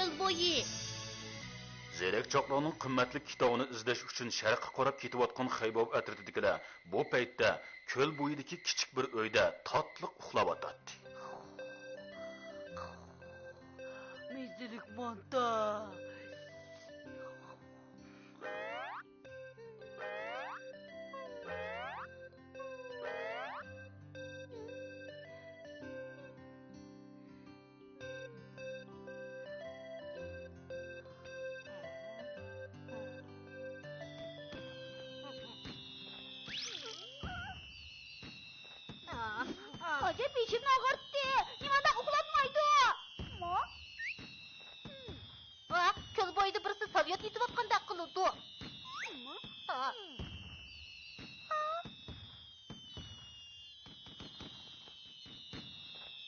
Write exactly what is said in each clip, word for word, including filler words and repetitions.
كۆل بويى. زېرەك چاقلارنىڭ قىممەتلىك كىتابىنى ئىزدەش ئۈچۈن شەرققە قاراپ كېتىۋاتقان خەيباۋ ئەترىتىدىكىلەر بۇ پەيتتە كۆل بويىدىكى كىچىك بىر ئۆيدە تاتلىق ئۇخلاۋاتاتتى. مېزىلىك مانتا. ئاجايىپ بېشىمنى ئاغرىتتى. نېمانداق ئۇخلاتمايدۇ؟ ھا؟ ھا، كۆل بويىدا بىرسى ساليوت ئېتىۋاتقاندەك قىلىدۇ. ھا.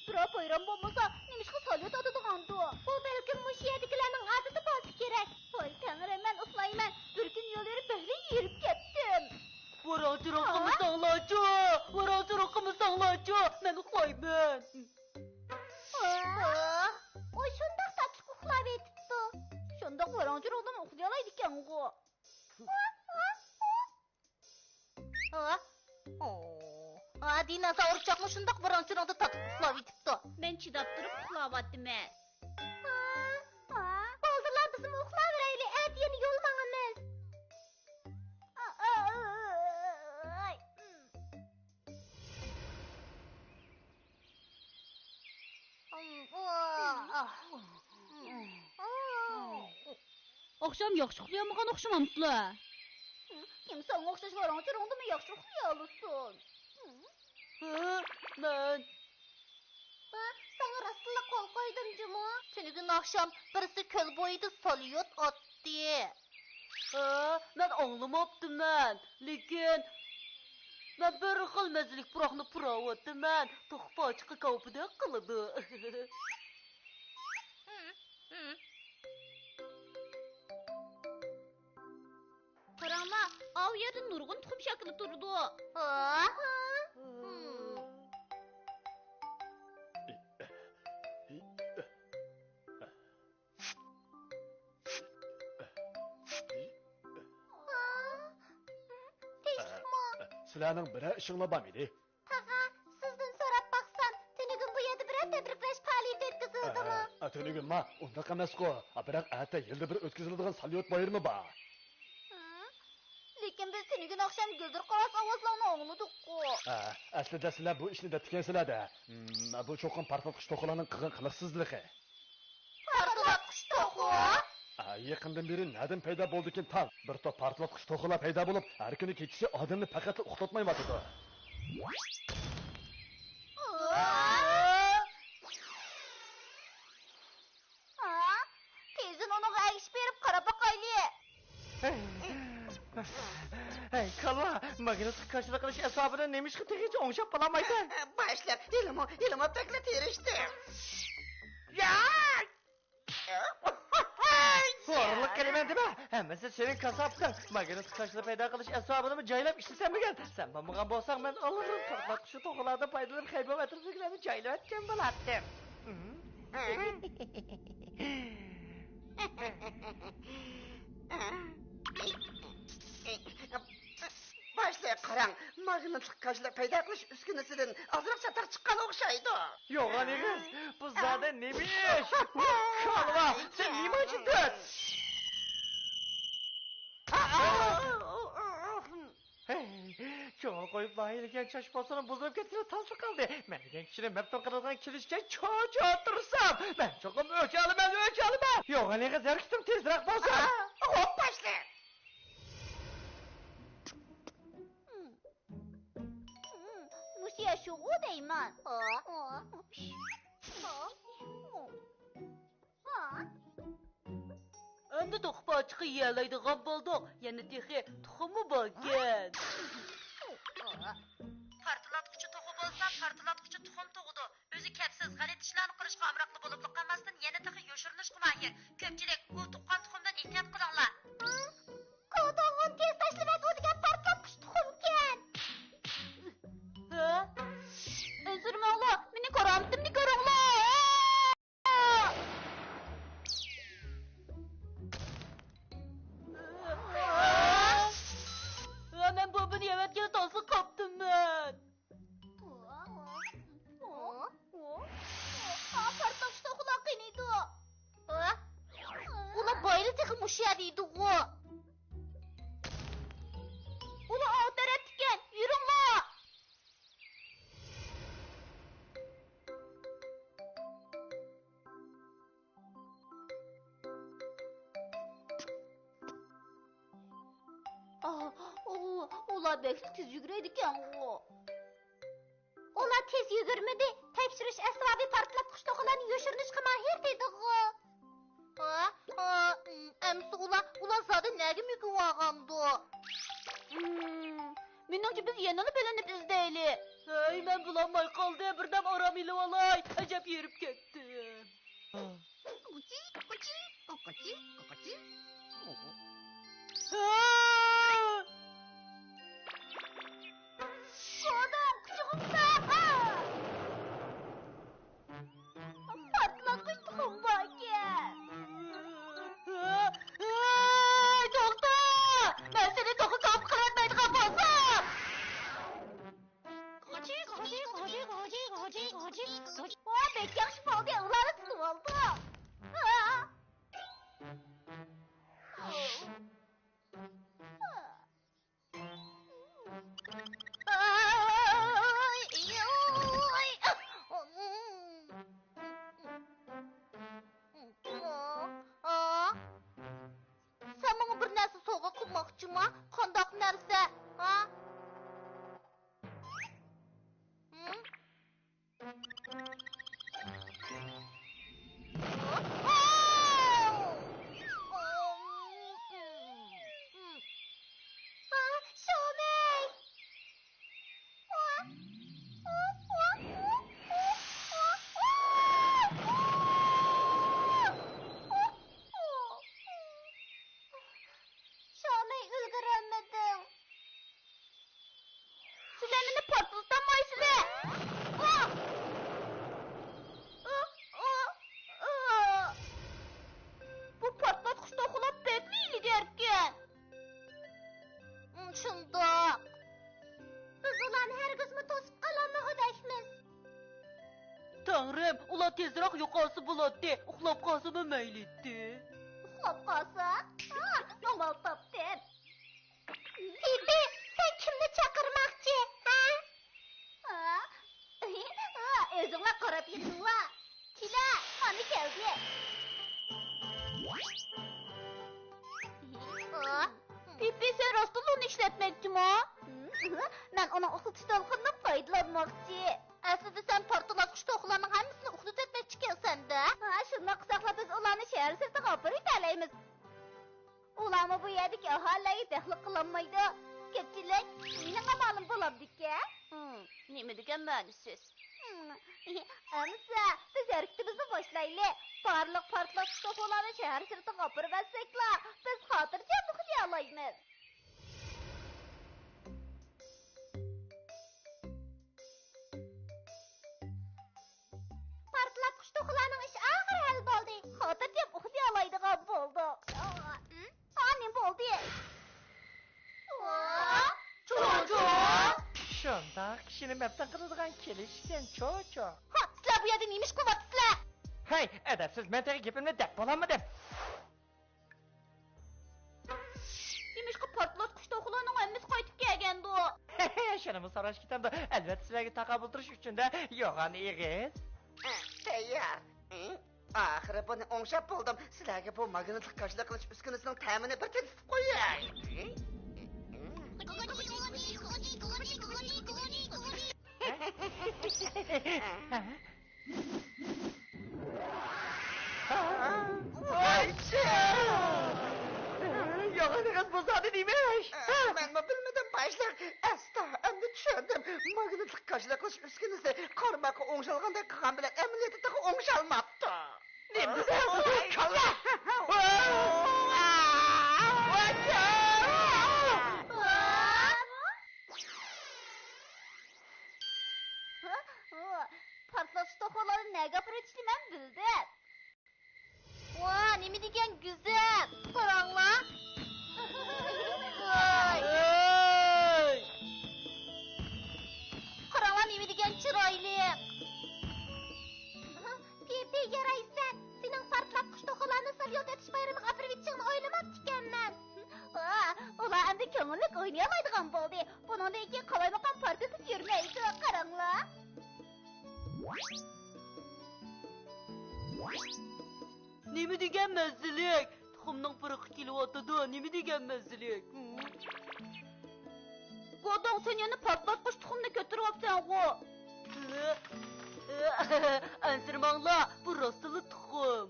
بىراق بايرام بولمىسا، نېمىشقا ساليوت ئاتىدىغاندۇ؟ ئۇ بەلكىم مۇشۇ يەردىكىلەرنىڭ ئادىتى بولسا كېرەك. ۋاي تەڭرىم، مەن ئۇخلايمەن. بىر كۈن يول يۈرۈپ بەكلا ھېرىپ كەتتىم. ۋاراڭ-چۇرۇڭ قىلمىساڭلارچۇ! ۋاراڭ-چۇرۇڭ قىلمىساڭلارچۇ! مەنمۇ ئۇخلايمەن. ئۇ شۇنداق تاتلىق ئۇخلاۋېتىپتۇ. شۇنداق ۋاراڭ-چۇرۇڭدىمۇ ئۇخلىيالايدىكەنغۇ. ھا؟ ھا، دىنازاۋرچاقمۇ شۇنداق ۋاراڭ-چۇرۇڭدا تاتلىق ئۇخلاۋېتىپتۇ. مەن چىداپ تۇرۇپ ئۇخلاۋاتىمەن. ھا، ھا. بولدىلا، بىزمۇ ئۇخلاۋېرەيلى، ئەتە يەنە يول ماڭىمىز. ئاخشام ياخشى ئۇخلىيالمىغان ئوخشىمامسىلەر؟ كىم ساڭا ئوخشاش ۋاراڭ-چۇرۇڭدىمۇ ياخشى ئۇخلىيالىسۇن؟ ھە، مەن. ھە، ساڭا راستتىنلا قول قويدۇم جۇمۇ. تۈنۈگۈن ئاخشام بىرسى كۆل بويىدا ساليوت ئاتتى. ھە، مەن ئاڭلىماپتىمەن. لېكىن مەن بىر خىل مەززىلىك پۇراقنى پۇراۋاتىمەن. توخۇ پاچىقى كاۋىپىدەك قىلىدۇ. قاراڭلا، ئاۋۇ يەردە نۇرغۇن تۇخۇم شەكلى تۇرىدۇ. ھا؟ تىنچلىقمۇ؟ سىلەرنىڭ بىرەر ئىشىڭلار بارمىدى؟ تاغا، سىزدىن سوراپ باقسام، تۈنۈگۈن بۇ يەردە بىرەر تەبرىكلەش پائالىيىتى ئۆتكۈزۈلدىمۇ؟ ئە، ئە، تۈنۈگۈنما؟ ئۇنداق ئەمەسقۇ. ئە، بىراق ئەتە يىلدا بىر ئۆتكۈزۈلىدىغان ساليوت بايرىمى بار. ھە؟ لېكىن بىز تۈنۈگۈن ئاخشام گۈلدۈر قاۋاس ئاۋازلارنى ئاڭلىدۇققۇ. ئە، ئەسلىدە سىلەر بۇ ئىشنى دەپتىكەنسىلەر-دە. ھىم، بۇ چوقۇم پارتلاتقۇچ توخۇلارنىڭ قىلغان قىلىقسىزلىقى. پارتلاتقۇچ توخۇ؟ ئە، يېقىندىن بېرى نەدىن پەيدا بولدىكىن تاڭ؟ بىر توپ پارتلاتقۇچ توخۇلار پەيدا بولۇپ، ھەر كۈنى كېچىسى ئادەمنى پەقەتلا ئۇخلاتمايۋاتىدۇ. ھا؟ تېزدىن ئۇنىڭغا ئەگىشىپ بېرىپ قاراپ باقايلى. ھەي، كالۋا، ماگنىتلىق كاشىلا قىلىش ئەسۋابىنى نېمىشقا تېخىچە ئوڭشاپ بولالمايسەن؟ باشلىق، ھېلىمۇ، ھېلىمۇ بەكلا تىرىشتىم. ياي! ھورلۇق قىلىمەن دېمە! ھەممىسى سېنىڭ كاساپىتىڭ! ماگنىتلىق كاشىلا پەيدا قىلىش ئەسۋابىنىمۇ جايلاپ ئىشلىتەلمىگەن! سەن بولمىغان بولساڭ، مەن ئاللىبۇرۇن پارتلاتقۇچ توخۇلاردىن پايدىلىنىپ، خەيباۋ ئەترىتىدىكىلەرنى جايلاۋەتكەن بولاتتىم! باشلىق، قاراڭ، ماگنىتلىق كاشىلا پەيدا قىلىش ئۈسكۈنىسىدىن ئازراق چاتاق چىققان ئوخشايدۇ. يوغان ئېغىز، بۇ زادى نېمە ئىش؟ ۋاي كالۋا، سەن نېمانچە دۆت؟ ھەي، كۆڭۈل قويۇپ لايىھىلىگەن چاش بولسىمۇ بۇزۇلۇپ كەتكىلى تازا قالدى. مەن دېگەن كىشىنى مەپتۇن قىلىدىغان كېلىشكە چوچ ئولتۇرسام، مەن چوقۇم ئۆچ ئالىمەن، ئۆچ ئالىمەن. يوغان ئېغىز، ھەرىكىتىڭ تېزرەك بولسۇن. خوپ، باشلىق. مۇشۇ ياشۇغۇ دەيمەن. ئەمدى توخۇ پاچىقى يېيەلەيدىغان بولدۇق. يەنە تېخى تۇخۇممۇ باركەن. پارتلاتقۇچى توخۇ بولسا، پارتلاتقۇچى تۇخۇم تۇغىدۇ. ئۆزى كەپسىز، غەلىتە ئىشلارنى قىلىشقا ئامراقلا بولۇپلا قالماستىن، يەنە تېخى يوشۇرۇنۇشقا ماھىر. كۆپچىلىك، ئۇ تۇغقان تۇخۇمدىن ئېھتىيات قىلىڭلار. كوتۇڭ، ئۇنى تېز تاشلىۋەت، ئۇ دېگەن پارتلاتقۇچ تۇخۇمكەن. ھە؟ ئەنسىرىمەڭلار، مېنىڭ كارامىتىمنى كۆرۈڭلار. بەكلا تېز يۈگۈرەيدىكەنغۇ. ئۇلار تېز يۈگۈرمىدى، تەكشۈرۈش ئەسۋابى پارتلاتقۇچ توخۇلارنى يوشۇرۇنۇشقا ماھىر دېدىغۇ. ھا؟ ھا، ئەمسە ئۇلار، ئۇلار زادى نەگە مۆكۈۋالغاندۇ؟ مېنىڭچە بىز يەنىلا بىلىنىپ ئىزدەيلى. ھەي، مەن بولالماي قالدىم، بىردەم ئارام ئېلىۋالاي، ئەجەب ھېرىپ كەتتىم. قۇچىقىمدا پارتلاتقۇچ تۇخۇم باركەن. ھەي، توختا! مەن سېنى توخۇ سوۋغىتى قىلىۋەتمەيدىغان بولسام! ۋا، بەك ياخشى بولدى، ئۇلارنى تۇتۇۋالدىم. سەن ماڭا بىر نەرسە سوۋغا قىلماقچىما؟ قانداق نەرسە؟ ھا؟ شامەي، ئۈلگۈرەلمىدىڭ. سىلەر مېنى پارتلىتالمايسىلەر. ئاھ! ئاھ، ئاھ، ئاھ! بۇ پارتلاتقۇچ توخۇلار بەكلا ھىيلىگەركەن. شۇنداق. بىز ئۇلارنى ھەرگىزمۇ توسۇپ قالالمىغۇدەكمىز. تەڭرىم، ئۇلار تېزرەك يوقالسا بولاتتى، ئۇخلاپ قالسىمۇ مەيلىتتى. ئۇخلاپ قالسا؟ ھا، ئامال تاپتىم. پىپى، سەن كىمنى چاقىرماقچى، ھە؟ ھا؟ ھا، ئۆزۈڭلار قاراپ يېتىڭلار. كېلە، مانا كەلدى. ھا؟ پىپى، سەن راستتىنلا ئۇنى ئىشلەتمەكچىمۇ؟ مەن ئۇنىڭ ئۇخلىتىش دولقۇنىدىن پايدىلانماقچى. ئەسلىدە سەن پارتلاتقۇچ توخۇلارنىڭ ھەممىسىنى ئۇخلىتىۋەتمەكچىكەنسەن-دە. ھا، شۇنداق قىلساقلا بىز ئۇلارنى شەھەر سىرتىغا ئاپىرىۋېتەلەيمىز. ئۇلارمۇ بۇ يەردىكى ئاھالىلەرگە بەخلىق قىلالمايدۇ. كۆپچىلىك، مېنىڭ ئامالىم بولامدىكەن؟ ھىم، نېمە دېگەن مەنىسىز؟ ھىم، ئەمىسە، بىز ھەرىكىتىمىزنى باشلايلى. بارلىق پارتلاتقۇچ توخۇلارنى شەھەر سىرتىغا ئاپىرىۋەتسەكلا، بىز خاتىرجەم ئۇخلىيالايمىز. پارتلاتقۇچ توخۇلارنىڭ ئىشى ئاخىرى ھەل بولدى. خاتىرجەم ئۇخلىيالايدىغان بولدۇق. ھا، نېمە بولدى؟ چوچو! شۇنداق كىشىنى مەپتۇن قىلىدىغان كېلىش ئىكەن، چوچو. ھا، سىلەر بۇ يەردە نېمە ئىش قىلىۋاتىسىلەر؟ ھەي، ئەدەپسىز، مەن تېخى گېپىمنى دەپ بولالمىدىم. نېمىشقا پارتلاتقۇچ توخۇلارنىڭ ھەممىسى قايتىپ كەلگەندۇ؟ شۇنىمۇ سوراش كېتەمدۇ؟ ئەلۋەتتە، سىلەرگە تاقابىل تۇرۇش ئۈچۈن-دە يوغان ئېغىز. تەييار. ئاخىرى بۇنى ئوڭشاپ بولدۇم. سىلەرگە بۇ ماگنىتلىق كاشىلا قىلىش ئۈسكۈنىسىنىڭ تەمىنى بىر تېتىتىپ قوياي. ۋايچى! ياغىنىڭىز بۇزادى دېمەك! مەنمۇ بىلمىدىم، باشلىق. ئەستا، ئەمدى چۈشەندىم. ماگنىتلىق كاشىلا قىلىش ئۈسكۈنىسى قارىماققا ئوڭشالغاندەك قىلغان بىلەن ئەمەلىيەتتە تېخى ئوڭشالماپتۇ. نېمە دېسەڭ؟ كاللا! ۋايچى! پارتلاتقۇچ توخۇلارنى نەگە ئاپىرىۋېتىشنى مەن بىلدىم. ۋا، نېمە دېگەن گۈزەل! قاراڭلار! ۋاي! ھەي! قاراڭلار، نېمە دېگەن چىرايلىق! پىپى، يارايسەن! سېنىڭ پارتلاتقۇچ توخۇلارنى ساليۇت ئېتىش بايرىمىغا ئاپىرىۋېتىشىڭنى ئويلىماپتىكەنمەن. ۋا، ئۇلار ئەمدى كۆڭۈللۈك ئوينىيالايدىغان بولدى. بۇنىڭدىن كېيىن قالايمىقان پارتلىتىپ يۈرمەيدۇ، قاراڭلار. نېمە دېگەن مەززىلىك! تۇخۇمنىڭ پۇرىقى كېلىۋاتىدۇ، نېمە دېگەن مەززىلىك! ھىم. بودۇڭ، سەن يەنە پارتلاتقۇچ تۇخۇمنى كۆتۈرۈۋاپسەنغۇ. ئەنسىرىمەڭلار، بۇ راستلا تۇخۇم.